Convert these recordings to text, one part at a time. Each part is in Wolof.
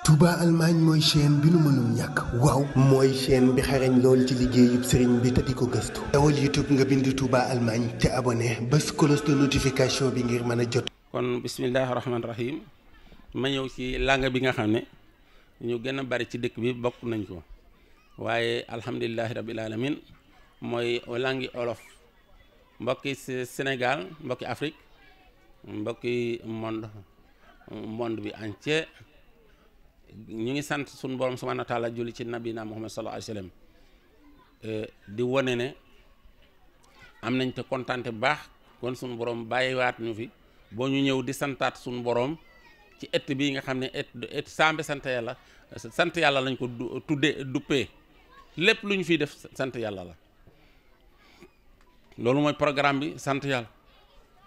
Touba Allemagne mooy chaîne bi nu mënul ñàkk waaw mooy chaîne bi xarañ lool ci liggéeyub sëriñ bi te di ko gëstu dawal YouTube nga bind Touba Allemagne te abonné bés cloche de notification bi ngir mën a jot. kon bismillahi rahmaani rahim ma ñëw ci langue bi nga xam ne ñu gën a bari ci dëkk bi bokk nañ ko waaye alhamdulilahi rabbil alamin mooy langue olof mbokki Sénégal mbokki Afrique mbokki monde bi entier ñu ngi sant suñu borom subhanahu wa taala julli ci nabina Muhammad sallallahu alayhi wa sallam di wone ne am nañ te kontaante bu baax kon suñu borom bàyyiwaat ñu fi boo ñu ñëw di santaat suñu borom ci ëtt bi nga xam ne ëtt sambe sant yàlla lañ ko duppee lépp lu ñu fiy def sant yàlla la loolu mooy programme bi sant yàlla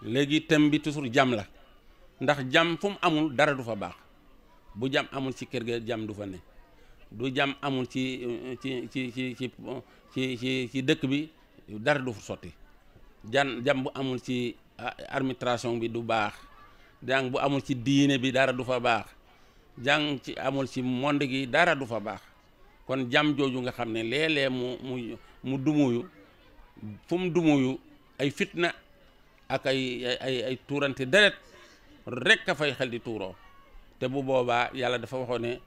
léegi thème bi toujours jàmm la ndax jàmm fu mu amul dara du fa baax bu jàmm amul ci kër ga jàmm du fa ne du jàmm amul ci dëkk bi dara du fa sotti jàmm bu amul ci administration bi du baax jàng bu amul ci diine bi dara du fa baax jàng ci amul ci monde gi dara du fa baax kon jàmm jooju nga xam ne léeg-léeg mu dumuyu fu mu dumuyu ay fitna ak ay tuurante deret rek a fay xel di tuuroo te bu boobaa yàlla dafa waxoon ne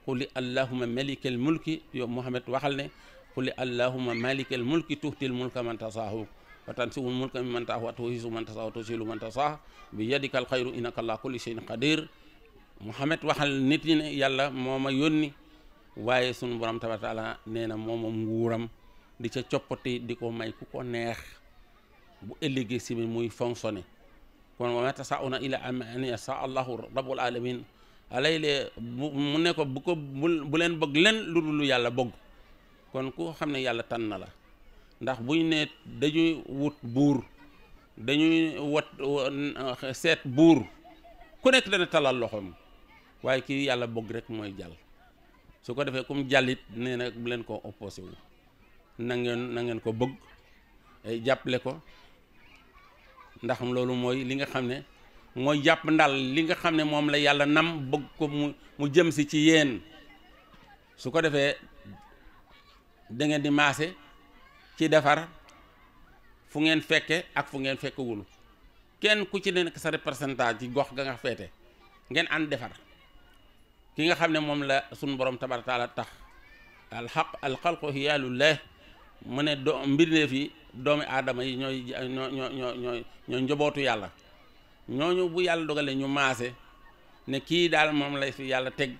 quli allahumma malikal mulki yow Muhammad waxal ne quli allahumma malikal mulki tuxtil mulka man tasaahu wa tansiul mulka mimman tasaahu wa tuhisu man tasaahu wa tusilu man tasaahu bi yadikal xayru innaka ala kulli shay'in qadir Muhammad waxal nit ñi ne yàlla moo ma yónni waaye sunu borom tabaaraka taala nee na moom nguuram di ca coppati di ko may ku ko neex bu ëllëgee si mi muy fonctionné kon wa ma tasaauna ila an yasha allahu rabbul alamin alayle mu ne ko bu leen bëgg leen lu dul lu yàlla bëgg kon ku xam ne yàlla tànn na la ndax buñ ne dañuy wut buur dañuy seet buur ku nekk dana talal loxoom waaye kii yàlla bëgg rek mooy jàll su ko defee comme jàllit nee na bu leen ko opposé wu na ngeen ko bëgg jàppale ko ndax loolu mooy li nga xam ne mooy jàpp ndal li nga xam ne moom la yàlla nam bëgg ko mu jëm si ci yéen su ko defee da ngeen di maase ci defar fu ngeen fekke ak fu ngeen fekkewul kenn ku ci nekk sa représentant ci gox ga nga feete ngeen ànd defar ki nga xam ne moom la sunu borom tabaaraka taala tax alxalqu hiyaalullah mu ne mbindeef yi doomi aadama yi ñooy njobootu yàlla ñooñu bu yàlla dogalee ñu maase ne kii daal moom lay fi yàlla teg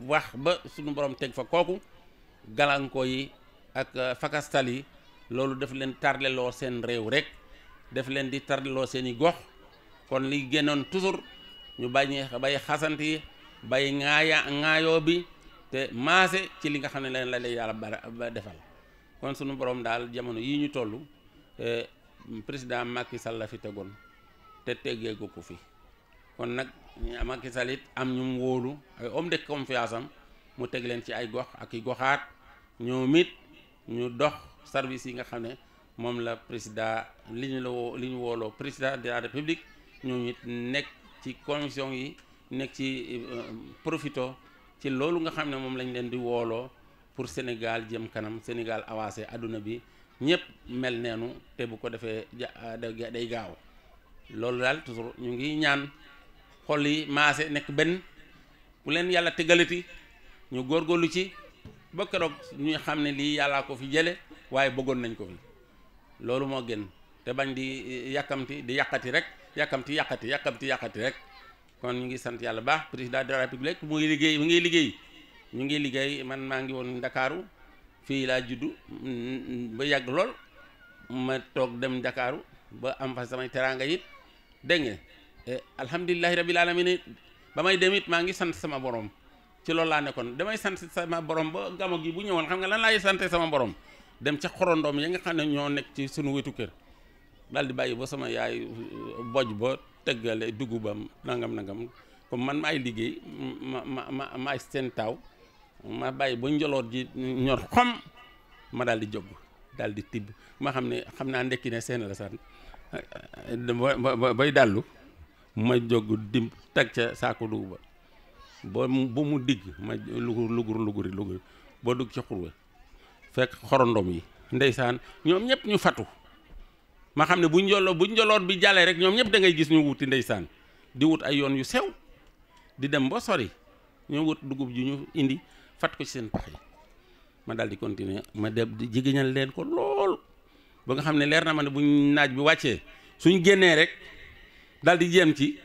wax ba sunu borom teg fa kooku galankoo yi ak fakastal yi loolu daf leen tarleloo seen réew rek daf leen di tarleloo seen i gox kon li génnoon toujours ñu bay xasant yi bay ŋaayoo bi te maase ci li nga xam ne leen la lay yàlla ba defal kon sunu borom daal jamono yii ñu toll président Macky Sall la fi tegoon te teggee ko fi kon nag Macky Sall it am ñu mu wóolu ay homme de confiance am mu teg leen ci ay gox ak i goxaat ñoom it ñu dox service yi nga xam ne moom la président li ñu wooloo président de la république ñoom it nekk ci commission yi nekk ci profito ci loolu nga xam ne moom lañ leen di wooloo pour Sénégal jëm kanam Sénégal avancé adduna bi ñëpp mel neenu te bu ko defee day gaaw loolu daal toujours ñu ngi ñaan xol yi maase nekk benn bu leen yàlla tegalati ñu góorgóorlu ci ba keroog ñu xam ne lii yàllaa ko fi jële waaye bëggoon nañ ko fi loolu moo gën te bañ di yàkkamti di yàqati rek yàkkamti rek kon ñu ngi sant yàlla baax président de la république mu ngi liggéey man maa ngi woon Ndakaaru fii laa juddu ba yàgg lool ma toog dem Ndakaaru ba am fa samay teraanga it dégg nga alhamdulilahi rabil alamin ba may dem it maa ngi sant sama borom ci loolu laa nekkoon damay sant sama borom ba gamo gi bu ñëwoon xam nga lan laay sante sama borom dem ca xorondoom ya nga xam ne ñoo nekk ci sunu wetu kër daal di bàyyi ba sama yaay boj ba tëggale dugubam nangam comme man maay liggéey maay seen taw ma bàyyi ba njoloot ji ñor xom ma daal di jóg daal di tibb ma xam ne xam naa ndekki ne seen la sant bay dallu ma jóg dim teg ca saako dugub ba ba mu digg ma lugur boo dugg ci xurwa fekk xorondom yi ndeysaan ñoom ñëpp ñu fatu ma xam ne buñ joloot bi jàllee rek ñoom ñëpp da ngay gis ñu wuti ndeysaan di wut ay yoon yu sew di dem ba sori ñu wut dugub ji ñu indi fat ko ci seen pax yi ma daal di continuer ma dem di jigéñal leen ko lool ba nga xam ne leer na ma ne buñ naaj bi wàccee suñ génnee rek daal di jéem ci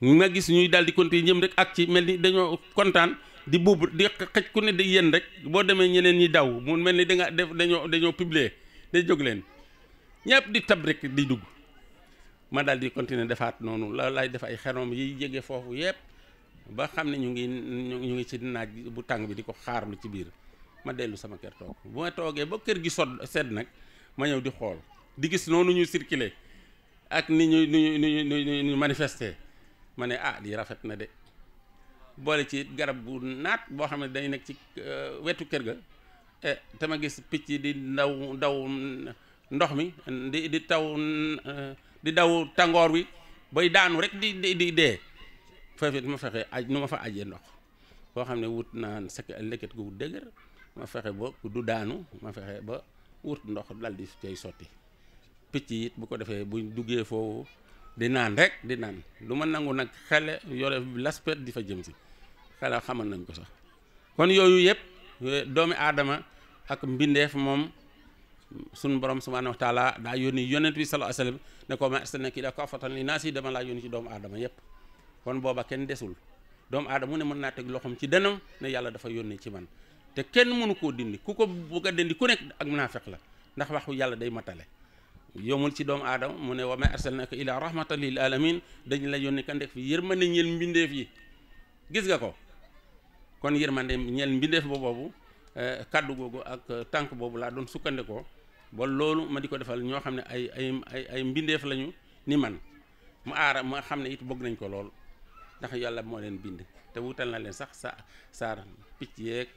ma gis ñuy daal di continuer jëm rek ak ci mel ni dañoo kontaan di buub di xëj ku ne di yéen rek boo demee ñeneen ñi daw mu mel ni da nga def dañoo publier day jóg leen ñëpp di tab rek di dugg ma daal di continuer defaat noonu la lay def ay xerom yi jege foofu yëpp ba xam ne ñu ngi ci naaj bu tàng bi di ko xaarlu ci biir ma dellu sama kër toog bu ma toogee ba kër gi sedd nag ma ñëw di xool di gis noonu ñu circuler ak ni ñu manifester ma ne lii rafet na de boole ci garab bu naat boo xam ne day nekk ci wetu kër ga te ma gis picc yi di daw ndox mi di daw tàngoor wi bay daanu rek di dee foofu ma fexe nu ma fa ajee ndox boo xam ne wut naa leket gu dëgër ma fexe ba du daanu ma fexe ba wut ndox dal di cay sotti picc yi it bu ko defee buñ duggee foofu di naan rek di naan du ma nangu nag xale yore l'aspect di fa jëm si xale xamal nañ ko sax kon yooyu yëpp doomi aadama ak mbindeef moom suñu borom subhanahu wa taala daa yónni yonent bi sallallahu alayhi wasallam ne ko ma arsalnaaka illaa kaafatan linnaas yi dama laa yónni ci doomu aadama yëpp kon booba kenn desul doomu aadama mu ne mën naa teg loxoom ci denam ne yàlla dafa yónni ci man te kenn mënu koo dindi ku ko bëgg a dindi ku nekk ak munaafiq la ndax waxu yàlla day matale yomul ci doomu aadama mu ne wa ma arsalnaaka illaa rahmatan lil alamin dañ la yónni ka ndek fi yërmande ñeel mbindeef yi gis nga ko kon yërmande ñeel mbindeef boobu kaddu googu ak tànk boobu laa doon sukkandikoo ba loolu ma di ko defal ñoo xam ne ay mbindeef lañu ni man ma xam ne it bëgg nañ ko lool ndax yàlla moo leen bind te wutal na leen sax saar picc yeeg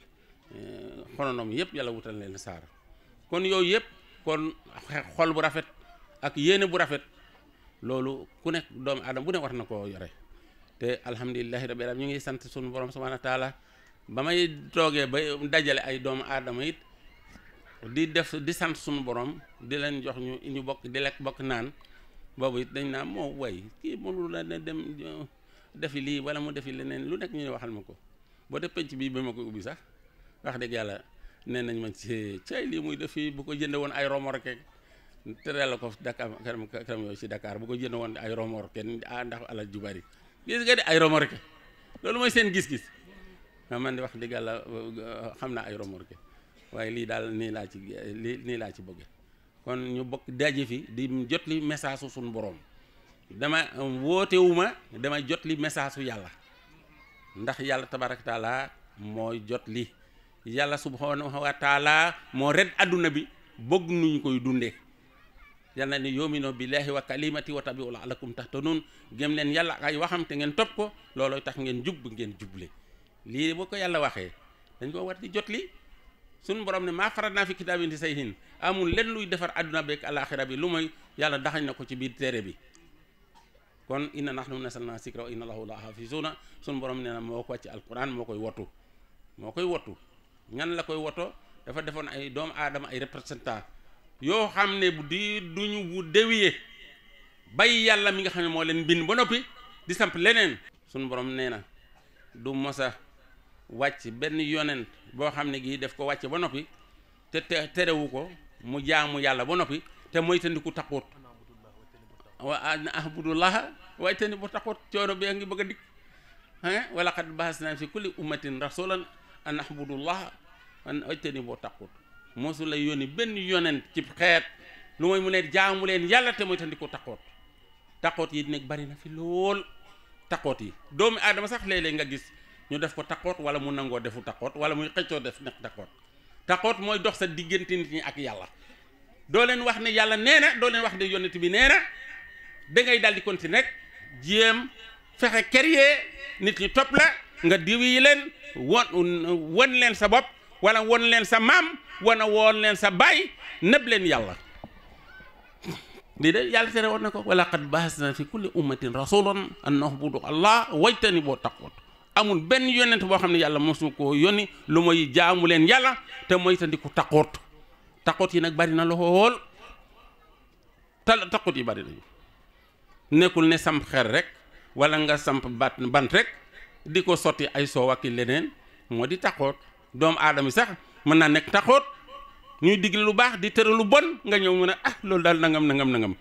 xonondom yëpp yàlla wutal na leen saar kon yooyu yëpp kon xol bu rafet ak yéene bu rafet loolu ku nekk doomu aadama bu ne war na koo yore te alhamdulillahi rabbil alamin ñu ngi sant sunu borom subhanahu wa taala ba may toogee ba dajale ay doomu aadama it di sant sunu borom di leen jox ñu bokk di lekk bokk naan boobu it dañ naa moo way kii mënu la ne dem defi lii wala mu defi leneen lu nekk ñu ne waxal ma ko boo def penc bii ba ma ko ubbi sax wax dëgg yàlla nee nañ ma ci cay lii muy def fii bu ko jënde woon ay remorque tere la ko Dakar karam yooyu ci Dakar bu ko jënde woon ay remorque ndax alal ju bari gis nga di ay remorque loolu mooy seen gis-gis man di wax dëgg yàlla xam naa ay remorque waaye lii daal nii laa ci bëgge kon ñu bokk daje fi di jot li message su suñu borom dama wootewuma dama jot li message su yàlla ndax yàlla tabaraka taala mooy jot li yàlla subhanahu wa taala moo red adduna bi bëgg nuñ koy dundee yàlla ne yomino billahi wa kalimati wa tabi'u la'allakum tahtadun gëm leen yàlla ay waxam te ngeen topp ko loolooy tax ngeen ngeen juble lii boo ko yàlla waxee dañ ko war di jot li suñu borom ne maa faratnaa fi kitaabin min shay'in amul lenn luy defar adduna beeg alaxira bi lu mooy yàlla daxañ na ko ci biir téere bi kon inna nahnu nazzalna zikra wa inna lahu la hafizuna suñu borom nee na moo ko wàcc alquran moo koy wottu ñan la koy woto dafa defoon ay doomu aadama ay représentant yoo xam ne duñu bu déwiye bay yàlla mi nga xam ne moo leen bind ba noppi di samp leneen suñu borom nee na du mosa wàcc benn yonent boo xam ne gii def ko wàcce ba noppi te terewu ko mu jaamu yàlla ba noppi te moytandiku taqut wa ahbudullaha waaye te ni bu taqut coono bi ngi bëgg a dikk wala qad bahasna fi kulli ummatin rasulan an ahbudullaha an wajtani boo taqut mosu la yónni benn yonent ci xeet lu mooy mu ne jaamu leen yàlla te moytandiku taqut yi nekk bari na fi lool taqut yi doomu aadama sax léeg-léeg nga gis ñu def ko taqoot wala mu nangoo defu taqoot wala muy xëccoo def nekk taqoot mooy dox sa diggante nit ñi ak yàlla doo leen wax ne yàlla nee na doo leen wax ne yonent bi nee na da ngay daal di continuer rek jéem fexe créer nit ñi topp la nga diwi leen won leen sa bopp wala won leen sa maam wala woon leen sa baay nëb leen yàlla lii de yàlla tere woon na ko wala qad bahasna fi kulli ummatin rasulan an na'budu allah wajtanibu taqut amul benn yonent boo xam ne yàlla mosu koo yónni lu mooy jaamu leen yàlla te mooy tandiku taqoot yi nag bari na lool taqoot yi bari nañu nekkul ne samp xer rek wala nga samp bant rek di ko sotti ay soow ak leneen moo di taqoot doomu aadama yi sax mën naa nekk taqoot ñuy digle lu baax di tere lu bon nga ñëw mu ne loolu daal nangam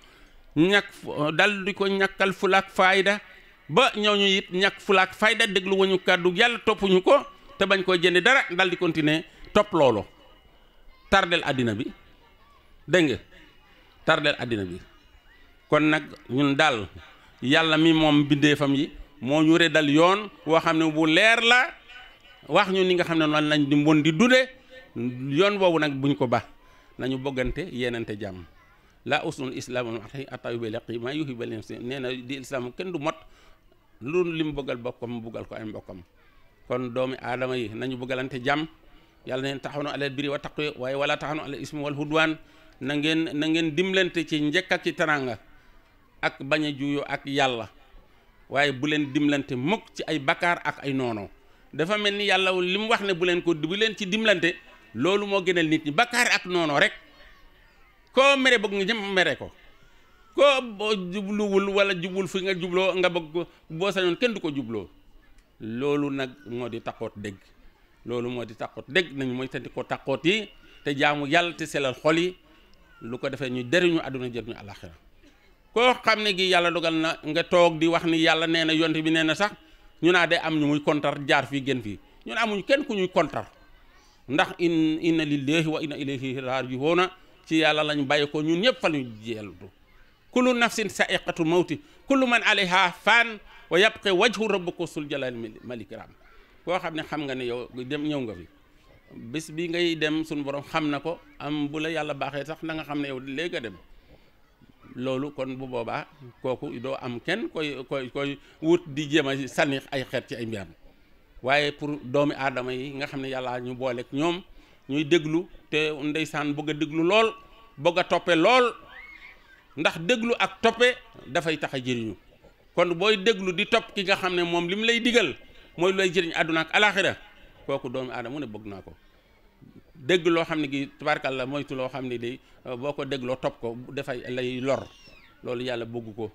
dal di ko ñàkkal fulaak fayda ba ñëw ñu it ñàkk fulaak fayda déglu wañu kàddu yàlla toppuñu ko te bañ koy jënd dara dal di continuer topp loolu tardel àddina bi dégg nga tardel àddina bi kon nag ñun daal yàlla mi moom bindeefam yi moo ñu redal yoon woo xam ne bu leer la wax ñu ni nga xam ne noonu lañ di mbon di dunde yoon boobu nag buñ ko ba nañu bëggante yéenante jàmm la usul islam ata yu laqi ma yuhibbu nee na di islam kenn du mot lu lim bëggal bokkam bëggal ko ay mbokkam kon doomi aadama yi nañu bëggalante jàmm yàlla neen taxawnu alal birri wa taqwa waaye wala taxawnu alal ismi wal hudwan na ngeen dimlante ci njëkk ak ci taranga ak bañ a juyoo ak yàlla waaye bu leen dimlante mukk ci ay bakkaar ak ay noono dafa mel ni yàlla li mu wax ne bu leen ci dimlante loolu moo gënal nit ñi bakkaar ak noono rek koo mere bëgg nga jëm mere ko koo boo jubluwul wala jubul fi nga jubloo nga bëgg boo sañoon kenn du ko jubloo loolu nag moo di taqoot dégg nañu mooy tanti ko taqoot yi te jaamu yàlla te selal xol yi lu ko defee ñu deriñu àdduna jëriñu àlaxira koo xam ne gi yàlla dogal na nga toog di wax ni yàlla nee na yonte bi nee na sax ñu naa day am ñu muy kontar jaar fii gën fii ñun amuñu kenn ku ñuy kontar ndax inna lillahi wa inna ilayhi raaji'uun ci yàlla lañu bàyyi ko ñun ñëpp fa ñu jeeltu kullu nafsin sa'iqatu mawti kullu man alayha fan wa yabqa wajhu rabbika sul jalali malikram koo xam ne xam nga ne yow dem ñëw nga fi bés bi ngay dem suñu borom xam na ko am bu la yàlla baaxee sax na nga xam ne yow léegi nga dem loolu kon bu boobaa kooku doo am kenn koy wut di jéem a sànni ay xeet ci ay mbiram waaye pour doomi aadama yi nga xam ne yàlla ñu booleeg ñoom ñuy déglu te ndeysaan bëgg a déglu lool bëgg a toppe lool ndax déglu ak toppe dafay tax a jëriñu kon booy déglu di topp ki nga xam ne moom li mu lay digal mooy lay jëriñ àdduna ak alaxira kooku doomi aadama mu ne bëgg naa ko dégg loo xam ne gi tabarkalla moytu loo xam ne day boo ko dégloo topp ko dafay lay lor loolu yàlla bëgg ko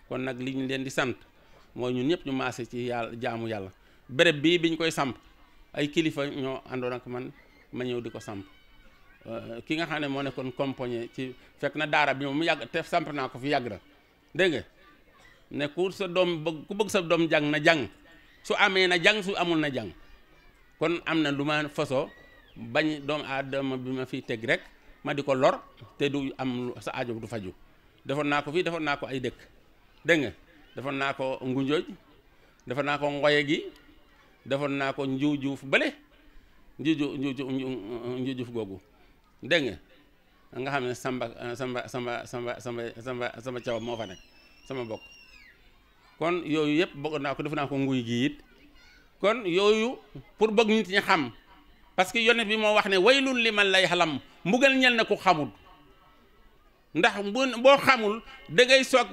kon nag li ñu leen di sant mooy ñun ñëpp ñu maase ci yàlla jaamu yàlla béréb bii biñ koy samp ay kilifa ñoo àndoon ak man ma ñëw di ko samp ki nga xam ne moo nekkoon compagnie ci fekk na daara bi moom mu yàgg te samp naa ko fi yàgg na dégg nga ne ku bëgg sa doom jàng na jàng su amee na jàng su amul na jàng kon am na lu ma fasoo bañ doomu aadama bi ma fiy teg rek ma di ko lor te du am sa aajo du faju defoon naa ko fii defoon naa ko ay dëkk dégg nga defoon naa ko Ngunjooj defoon naa ko Ngoye gi defoon naa ko Njuujuuf bële Njuujuuf googu dégg nga xam ne sama caw moo fa nekk sama bokk kon yooyu yëpp bëgg naa ko def naa ko nguy gi it kon yooyu pour bëgg nit ñi xam parce que yonent bi moo wax ne waylun liman lay xalam mbugal ñel na ku xamul ndax boo xamul da ngay soog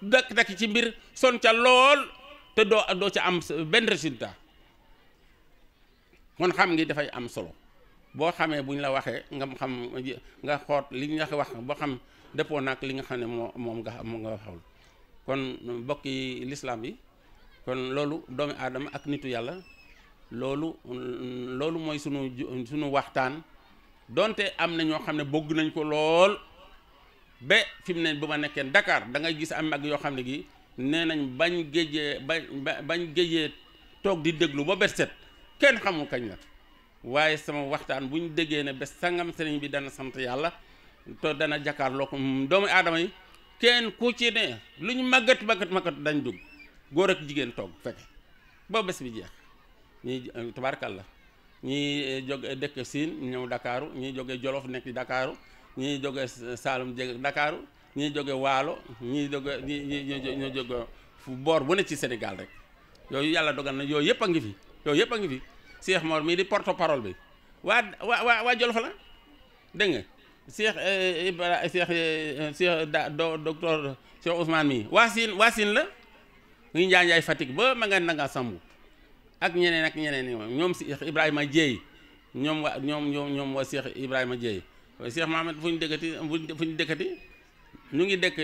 dakk ci mbir son ca lool te doo ca am benn résultat kon xam ngi dafay am solo boo xamee bu ñu la waxee nga xam nga xoot li ñu wax boo xam dëppoo nag li nga xam ne moom nga waxul kon bokki lislaam yi kon loolu doomi aadama ak nitu yàlla loolu mooy sunu waxtaan donte am na ñoo xam ne bëgg nañ ko lool ba fi mu ne bu ma nekkee Dakar da ngay gis am mag yoo xam ne gi nee nañ bañ géejee toog di déglu ba bët set kenn xamul kañ la waaye sama waxtaan bu ñu déggee ne bés sangam sëriñ bi dana sant yàlla te dana jàkkaarloo ko doomu aadama yi kenn ku ci ne lu ñu màggat dañ dugg góor ak jigéen toog fekke ba bés bi jeex ñii tabaarkalla ñii jóge dëkk Siin ñëw Dakaaru ñii jóge Jolof nekk Dakaaru ñii jóge Saalum jege Dakaaru ñii jóge Waalo ñii jóge fu boor bu ne ci Sénégal rek yooyu yàlla dogal na yooyu yëpp a ngi fi Cheikh Mor mii di porte parole bi waa Jolof la dégg nga docteur Cheikh Ousmane mii waa Siin la ngi njaanjaay Fatick ba ma nga nanga sambu ak ñeneen yi ñoom Cheikh Ibrahima Dieye ñoom waa Cheikh Ibrahima Dieye Cheikh Mohamed fu ñu dëkkati ñu ngi dëkk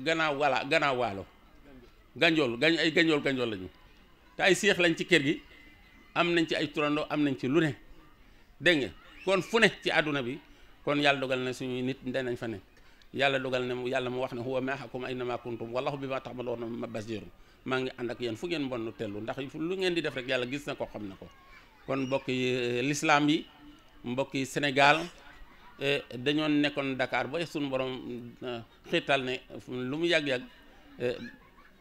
gannaaw waalo ganjool lañu te ay seex lañ ci kër gi am nañ ci ay turando am nañ ci lu ne dégg nga kon fu ne ci àdduna bi kon yàlla dogal na suñuy nit danañ fa ne yàlla dogal ne yàlla mu wax ne huwa ma'akum aynama kuntum wallahu bima ta'maluna basir maa ngi ànd ak yéen fu ngeen bon tellu ndax lu ngeen di def rek yàlla gis na ko xam na ko kon mbokki lislaam yi mbokki Sénégal dañoo nekkoon Dakar ba suñu borom xiital ne lu mu yàgg-yàgg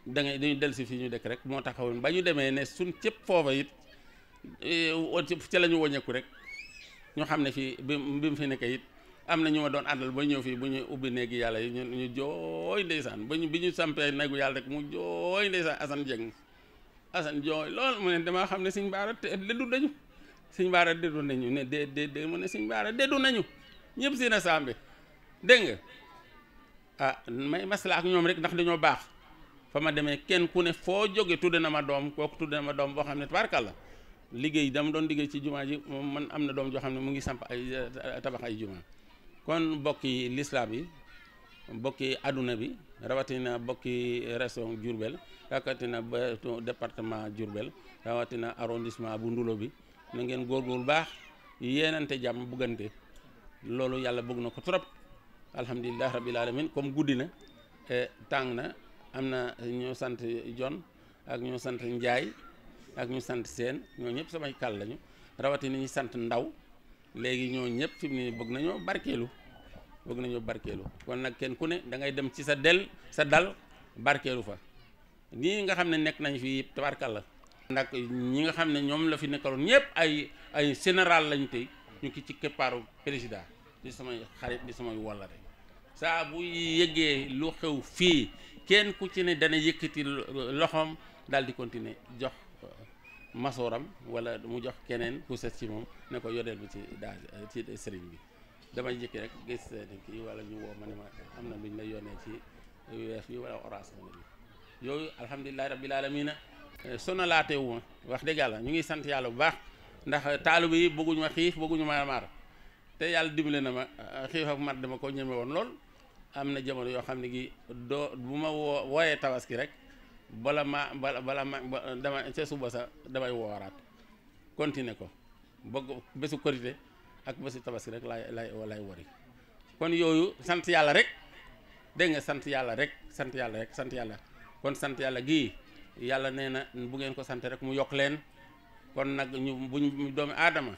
dañu del si fii ñu dëkk rek moo taxawoon ba ñu demee ne suñ cëpp foofa it ca la ñu wëññeeku rek ñu xam ne fii bi mu fi nekk it am na ñu ma doon àndal ba ñëw fii bu ñu ubbi néegi yàlla yi ñu jooy ndeysaan bi ñu sampee néegu yàlla rek mu jooy ndeysaan Assane jooy loolu mu ne damaa xam ne Sëñ Baara déddu nañu Sëñ Baara déddu nañu ne dé mu ne Sëñ Baara déddu nañu ñëpp si na sambe dégg nga ah may masla ak ñoom rek ndax dañoo baax fa ma demee kenn ku ne foo jóge tudde na ma doom kooku tudde na ma doom boo xam ne tabarkàlla liggéey dama doon liggéey ci jumaa ji moom man am na doom joo xam ne mu ngi samp ay tabax ay jumaa kon mbokki lislaam yi mbokki àdduna bi rawatina mbokki région Diourbel rawatina ba département Diourbel rawatina arrondissement bu Ndulo bi na ngeen góorgóorlu baax yéenante jàmm buggante loolu yàlla bëgg na ko trop alhamdulilah rabbil alamin comme guddi na tàng na am na ñoo sant Jon ak ñoo sant Njaay ak ñu sant Seen ñoo ñëpp samay kàll lañu rawatina ñi sant Ndaw léegi ñoo ñëpp fi mu ne bëgg nañoo barkeelu kon nag kenn ku ne da ngay dem ci sa dal barkeelu fa nii nga xam ne nekk nañ fi yëpp tabarkàlla ndax ñi nga xam ne ñoom la fi nekkaloon ñëpp ay général lañ tey ñu ki ci keppaaru président di samay xarit di samay wallare saa bu yëggee lu xew fii kenn ku ci ne dana yëkkati loxoom daal di continuer jox masooram wala mu jox keneen ku set ci moom ne ko yodeel bi ci sëriñ bi damay jëkki rek gis kii wala ñu woo ma ne ma am na luñ la yónnee ci weef yi wala orange bi yooyu alhamdulilahi rabbil alamina sonalaate wu ma wax dëgg yàlla ñu ngi sant yàlla bu baax ndax taalibe yi bëgguñu ma xiif bëgguñu ma mar te yàlla dimbale na ma xiif ak mar dama ko ñeme woon lool am na jamono yoo xam ne gi bu ma wooyee tabaski rek bala ma dama ca suba sa damay wooraat continuer ko bëgg bésu korité ak bésu tabaski rek lay wari kon yooyu sant yàlla rek dégg nga sant yàlla kon sant yàlla gii yàlla nee na bu ngeen ko sant rek mu yokk leen kon nag buñ doomi aadama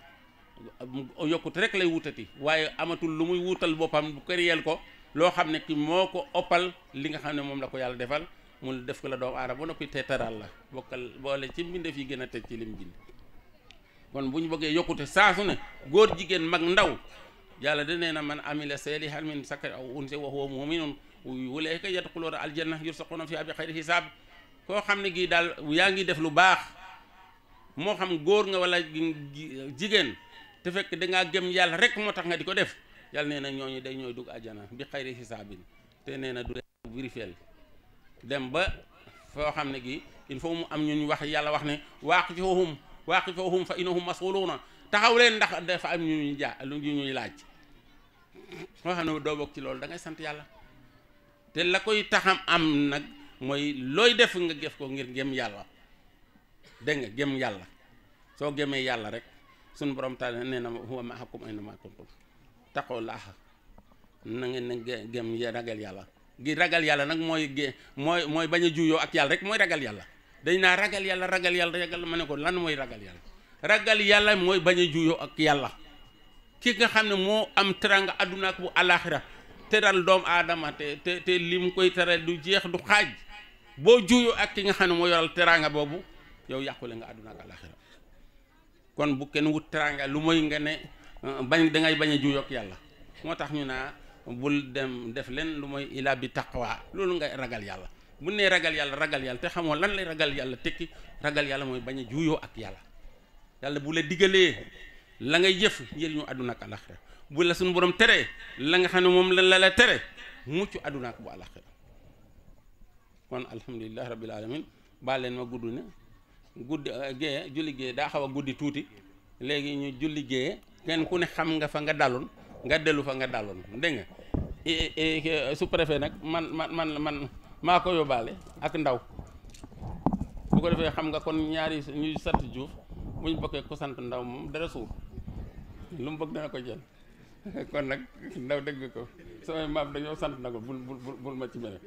yokkute rek lay wutati waaye amatul lu muy wutal boppam bu këriyeel ko loo xam ne ki moo ko oppal li nga xam ne moom la ko yàlla defal mu def ko la doomu aadama ba noppi teetaral la boole ci mbindeef yi gën a teg ci lim bind kon bu ñu bëggee yokkute saasu ne góor jigéen mag ndaw yàlla da nee na man amila salihan min zakarin aw unsa wa huwa mu'minun ulaa'ika yadkhuluuna aljanna yurzaquuna fiihaa bi xayri hisaab koo xam ne gii daal yaa ngi def lu baax moo xam góor nga wala jigéen te fekk dangaa gëm yàlla rek moo tax nga di ko def yàlla nee na ñooñu day ñooy dugg àjjana bi xayri hisaabin te nee na du vérifier dem ba foo xam ne gi il faut mu am ñu wax yàlla wax ne waaqifuhum fa innahum mas'uluuna taxaw leen ndax dafa am ñu ñuy laaj foo xam ne doo bokk ci loolu da ngay sant yàlla te la koy taxam am nag mooy looy def nga def ko ngir gëm yàlla dégg nga gëm yàlla soo gëmee yàlla rek suñu borom taal nee na huwa ma'akum aynama kuntum taqullaaha na ngeen ne gëm ragal yàlla gi ragal yàlla nag mooy bañ a juyoo ak yàlla rek mooy ragal yàlla dañ naa ragal yàlla ma ne ko lan mooy ragal yàlla mooy bañ a juyoo ak yàlla ki nga xam ne moo am teranga àdduna ak bu alaxira teral doomu aadama te lim koy teral du jeex du xaaj boo juyoo ak ki nga xam ne moo yoral teranga boobu yow yàqule nga àdduna ak alaxira kon bu kenn wut teranga lu mooy nga ne dangay bañ a juyoo ak yàlla moo tax ñu naa bul dem def leen lu mooy ila bi taqwa loolu nga ragal yàlla bu nee ragal yàlla te xamoo lan lay ragal yàlla tekki ragal yàlla mooy bañ a juuyoo ak yàlla bu la digalee la ngay jëf njëriñu àdduna ak alaxira bu la suñu borom teree la nga xam ne moom la tere mucc àdduna ak bu alaxira kon alhamdulilah rabbil alamin baal leen ma gudd na guddi gée julli gée daa xaw a guddi tuuti léegi ñu julli gée kenn ku ne xam nga fa nga daloon nga dellu fa nga daloon dégg nga su préfet nag man maa ko yóbbaale ak ndaw bu ko defee xam nga kon ñaari ñuy sant Diouf buñ bokkee ko sant ndaw moom dara suur lu mu bëgg dana ko jël kon nag ndaw dégg ko samay maam dañoo sant na ko bul ma ci mene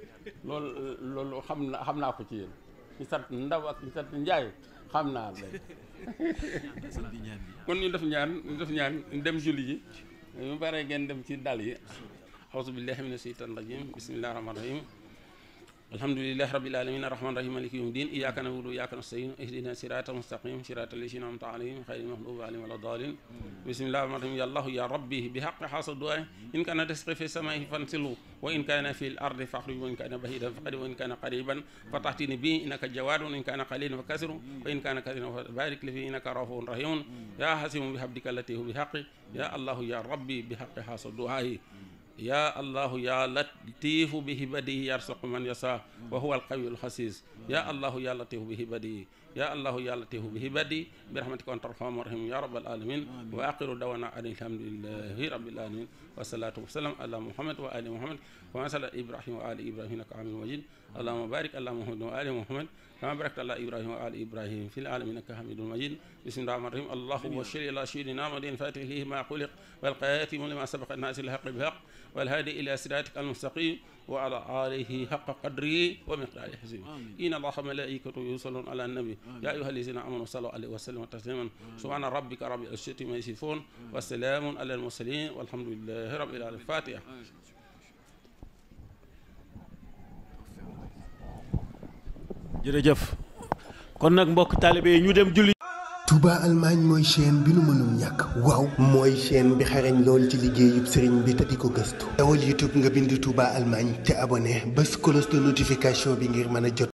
loolu xam naa ko ci yéen ñu sant ndaw ak ñu sant njaay xam naa leen kon ñu def ñaan dem julli ji mu bare ngeen dem ci dal yi auzu billahi mina shaytan rajim bismillahir rahmanir rahim alhamdulillahi rabbil alamin arrahmanir rahim maliki yawmiddin iyyaka na'budu wa iyyaka nasta'in ihdina siratal mustaqim siratal ladzina an'amta alayhim ghayril maghdubi alayhim waladdallin bismillahir rahmanir rahim ya allah ya rabbi bihaqqi hasad du'a in kana tasqi fi samai fansilu wa in kana fil ardi fakhrij wa in kana bahidan faqad wa in kana qariban fatahtini bi innaka jawadun in kana qalilan fakasiru wa in kana kathiran barik li fi innaka raufur rahim ya hasimu bihabdika allati hu bihaqqi ya allah ya rabbi bihaqqi hasad du'a ya allahu ya latifu bi hibadihi yarsuqu man yasa wa huwa alqawiyul xasis ya allahu ya latifu bi hibadihi ya allahu ya latifu bi hibadihi bi rahmatika wa anta arhamur rahim ya rabbal alamin wa aqiru dawana alhamdulillahi rabbil alamin wa salatu wassalam ala muhammad wa ali muhammad wa masala ibrahim wa ali ibrahim innaka hamidum majid allahumma barik ala muhammad wa ali muhammad kama barakta ala ibrahim wa ali ibrahim fil alamin innaka hamidum majid bismillahir rahmanir rahim allahumma salli ala sayyidina muhammadin fatih lihi ma khuliq wal qatim lima sabaqa an-nas al haqq bil haqq والهادي إلى صراطك المستقيم وعلى آله حق قدره ومقداره العظيم إن الله وملائكته يصلون على النبي يا أيها الذين آمنوا صلوا عليه وسلموا تسليما سبحان ربك رب العزة عما يصفون والسلام على المرسلين والحمد لله رب العالمين الفاتحة jërëjëf kon nag mbokk taalibe yi ñu dem julli Touba Allemagne mooy chaîne bi nu mënul ñàkk waaw mooy chaîne bi xarañ lool ci liggéeyub sëriñ bi te di ko gëstu dawal YouTube nga bind Touba Allemagne te abonné bés cloche de notification bi ngir mën a jot